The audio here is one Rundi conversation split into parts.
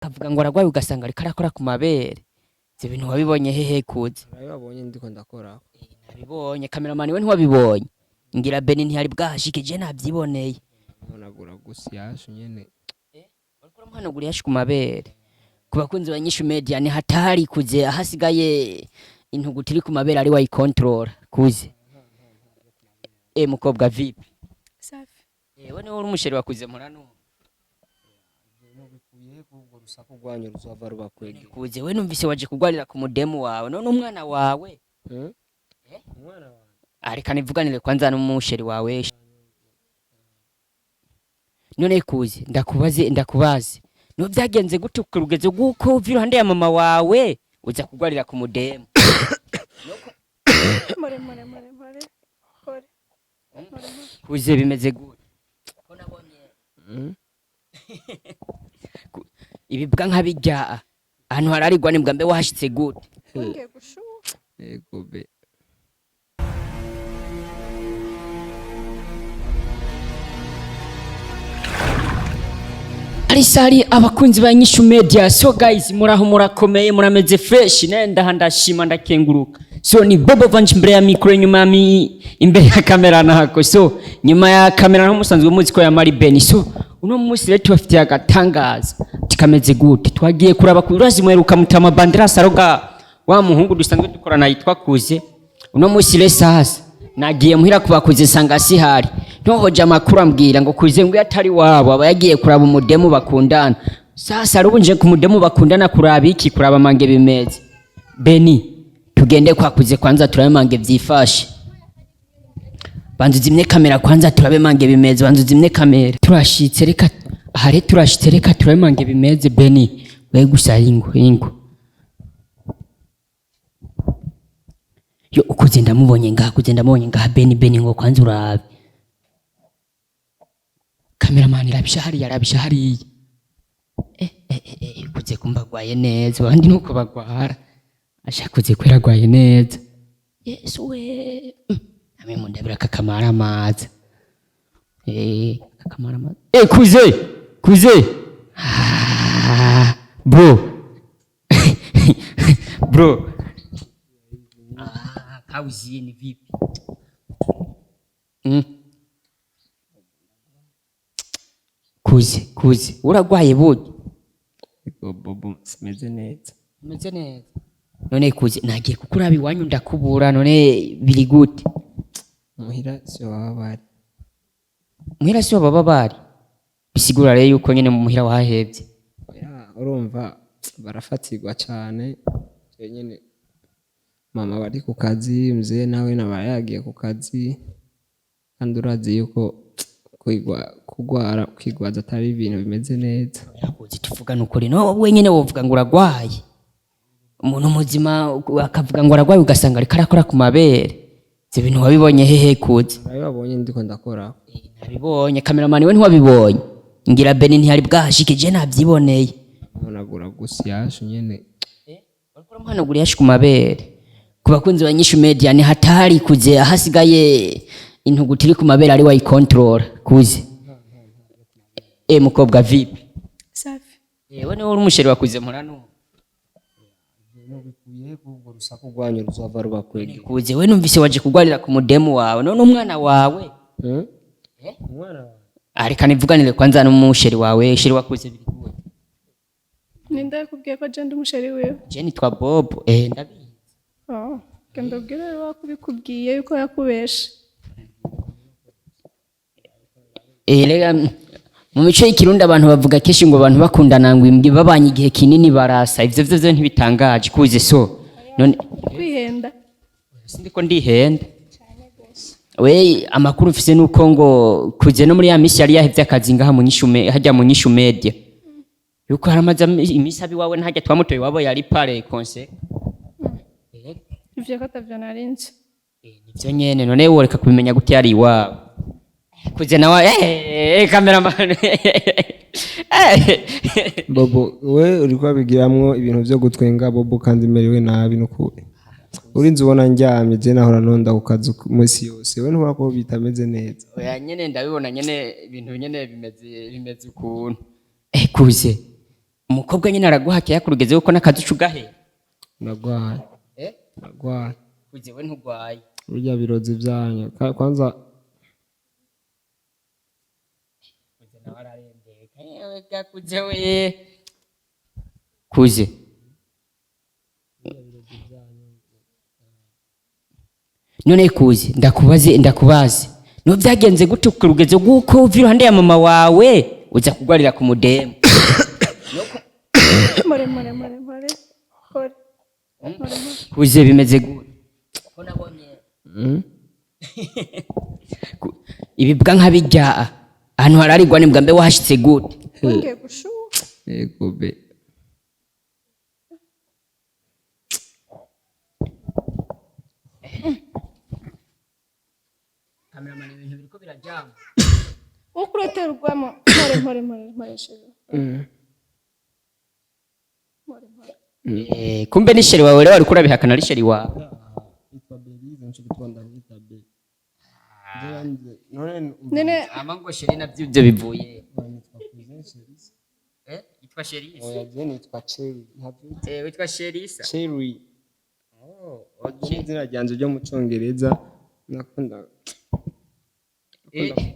Akavuga ngo aragwaye, ugasanga ariko arakora ku mabere. Ivyo bintu wabibonye hehe, Kuze? Nabibabonye ndiko ndakora. Nabibonye, cameraman we ntiwabibonye? Ngira Beni ntiyari bwahashike, je navyiboneye. Nkonagura gusa yashu nyene. Uriko uramuhanagura yashi ku mabere. Ku bakunzi ba Nyishu Media, ni hatari Kuze, ahasigaye intuguti iri ku mabere ari wayikontorora. Kuze, e mukobwa, vipi? Safi. Ewe niwe uri umuchéri wa Kuze muranu? Bikuye ubwo rusaku rwanyu ruzova rubakwegera. Kuze, we numvise waje kugwarira ku mudemu wawe, none umwana wawe? Hmm? Umwana wawe. Areka nivuganire kwanza n'umuchéri wawe. None Kuze, ndakubaze, ndakubaze, no byagenze gute ku rugezo rw'uko uva iruhande ya mama wawe uza kugwarira ku mudemu? More, more, more, more, more, more, more. Kuze, bimeze gute ko nabonye Hmm? ibibwa nk'abijya ahantu hararigwa? Nibwa mbe wahashitse gute? Wongeye gushuha. Yego be. Ari sari abakunzi ba Nyishu Media. So guys, muraho, murakomeye, murameze fresh? Nenda ndashima, ndakenguruka. So ni Bobo Vanch imbere ya micro, nyuma ya mi imbere ya kamera nako. So nyuma ya kamera naho musanzwe muzi ko ya Mari Ben. So uno munsi rero tubafitiye agatangaza tikameze gute. Twagiye kuraba ku urazi mweruka mutama bandera saroga wa muhungu dusanzwe dukorana yitwa Kuze. Uno munsi rero sasa nagiye muhira kubakuze, sanga sihari. Ntohoje amakuru ambwira ngo Kuze ngo iyo atari wabo aba yagiye kuraba umudemu bakundana. Sasa rero nje ku mudemu bakundana kuraba iki? Kuraba mange bimeze. Beni, tugende kwa Kuze kwanza turabe mange vyifashe. Banza uzimye kamera kwanza, turabe mange bimeze. Banza uzimye kamera. Turashitse, reka ahare, turashitse, reka turabe mange bimeze. Beni, we gusa ingo ingo yo ukuze, ndamubonye ngaha. Kuze ndamubonye ngaha. Beni, Beni, ngo kwanza urabe. Cameraman, irabisha hariya, arabisha hariya. Eh eh eh, eh, Kuze kumba agwaye neza, abandi nuko bagwara. Asha, Kuze kwera agwaye neza. Yesu we! Namwe mundabira kakamara amazi, eh, kakamara amazi. Eh, Kuze, Kuze! Ah, bro, bro! Ah, kauzi ni vipi? Kuze, Kuze, uragwaye burya? Yego Bobo, simeze neza. Umeze neza? None Kuze, nagiye kukuraba iwanyu ndakubura. None biri gute? Muhira siyo baba bari. Muhira siho baba bari, bisigura rero yuko nyene mu muhira wahahevye. Oya, urumva barafatirwa cane. Je nyene mama bari ku kazi, mzee nawe naba yagiye ku kazi, kandi urazi yuko kwigwa kugwara kwigwaza atari ibintu bimeze neza. Kuze, tuvugana ukuri, no wenyene wovuga ngo uragwaye? Umuntu muzima akavuga ngo aragwaye, ugasanga ariko arakora ku mabere. Ivyo bintu wabibonye hehe, Kuze? Nabibabonye ndiko ndakora. Nabibonye, cameraman we ntiwabibonye? Ngira Beni ntiyari bwahashike, je navyiboneye. Nkonagura gusa yashu nyene. Uriko uramuhanagura yashi ku mabere. Ku bakunzi ba Nyishu Media, ni hatari Kuze, ahasigaye intuguti iri ku mabere ari wayikontorora. Kuze, e mukobwa, vipi? Safi. Ewe niwe uri umuchéri wa Kuze muranu? Bikuye ubwo rusaku rwanyu ruzova rubakwegera. Kuze, we numvise waje kugwarira ku mudemu wawe, none umwana wawe? Hmm? Umwana wawe. Areka nivuganire kwanza n'umuchéri wawe. Chéri wa Kuze, biri gute? Ninde yakubwiye ko je ndi umuchéri wiwe? Je nitwa Bob, eh, ndabizi. Oh, genda ubwire rero wakubikubwiye yuko yakubeshe. Eh, rega mu mico y'ikirundi abantu bavuga kenshi ngo abantu bakundana ngo imbwa babanye igihe kinini barasa. Ivyo vyo ntibitangaje, Kuze. So none Kwihenda. Sindiko ndihenda. We amakuru mfise nuko ngo Kuze no muri ya misi yari yahevye akazi ngaha mu Nyishu hajya mu Nyishu Media, yuko haramaze imisi abi wawe ntajya twamutoye iwabo yari pare konse. Ivyo ko atavyo narinzi. Nivyo nyene. None woreka kubimenya gute yari iwawe, Kuze? Nawe, eh, cameraman, eh. Bobo, we uriko wabigiramwo ibintu vyo gutwenga Bobo, kandi merewe nabi nukuri. Urinze ubona ndyamye, je nahora nonda ku kazi munsi yose. We ntubona ko bitameze neza? Oya nyene ndabibona nyene, ibintu nyene bimeze ukuntu. Eh, Kuze. Umukobwa nyine araguha keya kurugeze kuko n'akazi uca ugahera. Ndagwaye. Eh? Ndagwaye. Kuze we ntugwaye. Burya birozi byanyu kwanza. Kuze nawe ararembeka. Ewe ga kuze we. Kuze. None kuze ndakubaze ndakubaze. No byagenze gute kurugeze guko uva iruhande ya mama wawe uza kugwarira ku mudemu? More more more more more. Kuze bimeze gute? Ko nabonye ibibwa nk'abijya ahantu hararigwa ni bwa mbe wahashitse gute? Wongeye gushuha. Yego be. Cameraman ibintu biriko birajama. Uko uraterwamo more more more more chéri. More more. Eh, kumbe ni chéri wawe rero wariko urabihakana ari chéri wawe. Yitwa Belize, nico gituma ndamwita Be. None None Ama ngo chéri navyo ivyo bivuye. nitwa Cousin Cherisa. Eh, yitwa Cherisa. Oya, je nitwa Cherry, ntabyo. Eh, witwa Cherisa. Cherry. Oh, Okay. okay. Izina ryanje ryo mu Congereza nakunda. Eh, Kera.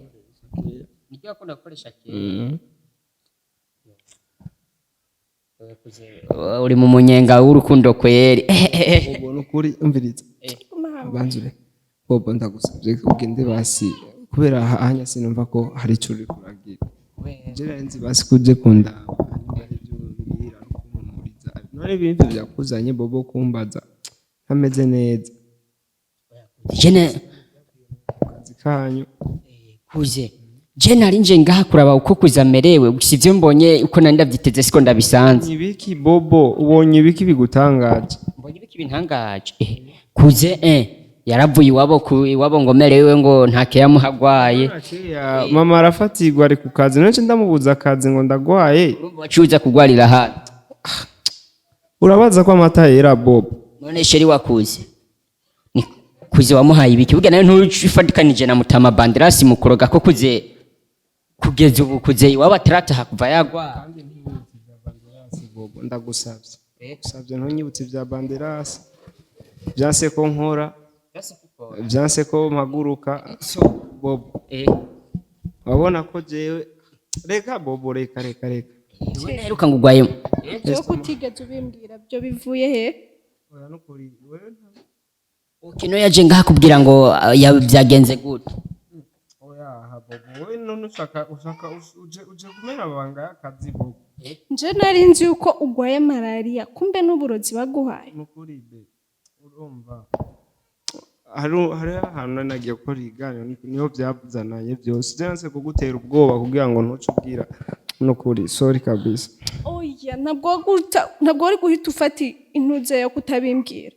niryo wakunda gukoresha kera. Uri mu munyenga w'urukundo kweri. Bobo, nukuri umviriza. Kumahanga. Banzure. Bobo, ndagusabye ugende basi kubera ahanya sinumva ko hari ico uri kuragira. Je nari nzi basi ko uje kundaba hanyuma hari ibyo umbwira no kumpumuriza. None ibintu byakuzanye Bobo kumbaza ntameze neza. Jene Kazi kanyu. kuze. Je nari nje ngaha kuraba uko kuze amerewe, gusa ivyo mbonye uko nari ndavyiteze siko ndabisanze. Ibiki Bobo, ubonye ibiki bigutangaje? Mbonye ibiki bintangaje. Kuze yaravuye iwabo ku iwabo ngo merewe ngo nta keyamuha agwaye. Kera, mama arafatirwa ari ku kazi, none ndamubuza akazi ngo ndagwaye. Urumva wacuza kugwarira hano. Urabaza ko amata yera Bobo. None chéri wakuze. Ni kuze wamuhaye ibiki? Burya nawe ntufatikanije na Mutama Banderasi mu kuroga ko kuze kugeza ubu kuze iwabo atarataha kuva yagwara. Bobo, ndagusabye. Gusabye ntunyibutse ibya Banderasi. Byanse ko nkora, byanse ko mpaguruka. Bobo, wabona ko jewe reka Bobo, reka reka reka. We naheruka ngo ugwaye. Byo kutigeze ubimbwira byo bivuye he? Oya nukuri wewe nta. Okay, no yaje ngaha kubwira ngo byagenze gute. Oya ha Bobo, wewe none ushaka uje kumena amabanga y'akazi Bobo. Nje nari nzi yuko ugwaye malaria kumbe n'uburozi baguhaye. Nukuri be, urumva hari ahantu nari nagiye gukora ibiganiro niho byazananye byose. Byanse kugutera ubwoba kugira ngo ntuce ubwira nukuri, sorry kabisa. Oya, ntabwo wari guhita ufata intuze yo kutabimbwira.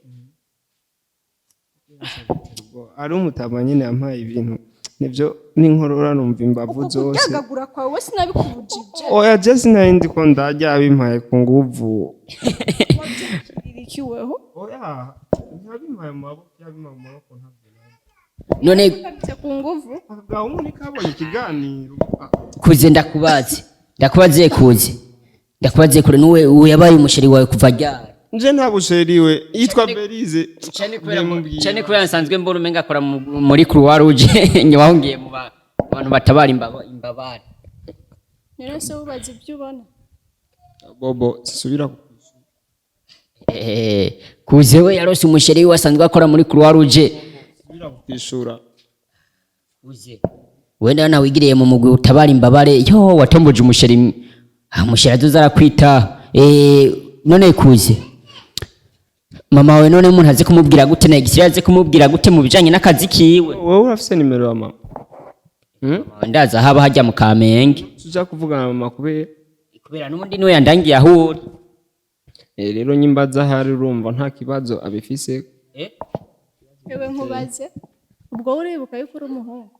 Ari umutama nyine yampaye ibintu nibyo n'inkorora numva imbavu Uko zose. kuryagagura kwawe we sinabikubujije. Oya, je sinari ndi ko ndarya, bimpaye ku nguvu. Wabyakirikiweho. Oya, ntiyabimpaye mu maboko, yabimpaye mu maboko ntabyo nari. None Ukabye ku nguvu. Gahungu ntikabonye ikiganiro. kuze ndakubaze. Ndakubaze kuze. Ndakubaze kure nuwe uwo yabaye umusheri wawe kuva ryari? Nje nta busheri we, yitwa Belize. Cyane kubera nsanzwe mbona umenga akora muri Croix Rouge nyawahungiye mu bantu batabara imbabare. Rero se wubaza ibyo ubona. Bobo, sisubira. Kuze we yarose umusheri we asanzwe akora muri Croix Rouge. Sisubira kutishura. Kuze wenda nawe wigiriye mu mugwi utabara imbabare, yo watomboje umusheri, umusheri azoza arakwita. None kuze mama wawe none umuntu aze kumubwira gute na igisirayeli aze kumubwira gute mu bijanye n'akazi kiwe? Wowe urafise nimero ya mama? Ndaza haba hajya mu Kamenge. Tuja kuvugana na mama kubera Kubera n'ubundi niwe yandangiye aho uri. Rero nyimbaza ahari urumva nta kibazo abifise. Ewe nkubaze, ubwo uribuka yuko uri umuhungu?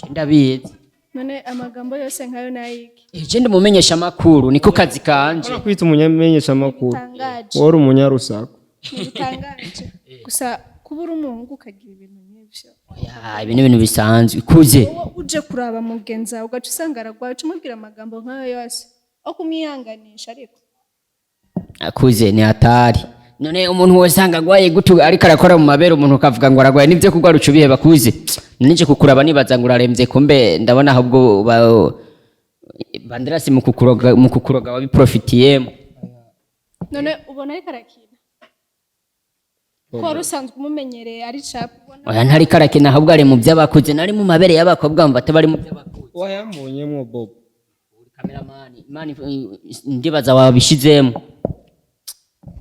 Ndabizi. None amagambo yose nkayo nayiki? Je ndimumenyesha amakuru niko kazi kanje. Kwita umunyamenyesha amakuru. Bitangaje. Wowe uri umunyarusaku. Ntibitangaje. Gusa kuba uri umuhungu ukagira ibintu nk'ibyo. Oya, ibi ni ibintu bisanzwe kuze. Wowe uje kuraba mugenzi wawe ugaca usanga aragwaye uca umubwira amagambo nkayo yose. Wo kumwihanganisha ariko. Akuze ni hatari. None umuntu wosanga agwaye gutu ariko arakora mu mabere, umuntu ukavuga ngo aragwaye, nivyo kugwara uca ubiheba? Kuze nije kukuraba nibaza ngo uraremvye, kumbe ndabona ahubwo banderasi mu kukuroga wabiprofitiyemo. None ubona ariko arakina, ko wari usanzwe umumenyereye ari capu, ubona? Oya, ntariko arakina, ahubwo ari mu by'abakuze, nari mu mabere y'abakobwa mva ataba ari mu by'abakuze. Wayambonyemwo, Bob. Cameraman man, ndibaza wabishizemo.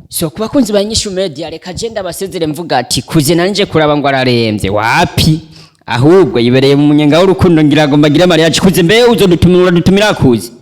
So ku bakunzi ba Nyishu Media, reka je ndabasezere mvuga ati kuze nanje kuraba ngo araremvye, wapi, ahubwo yibereye mu munyenga w'urukundo, ngira ngo mbagire mariage. Kuze, mbe uzodutumira, uradutumira, kuze?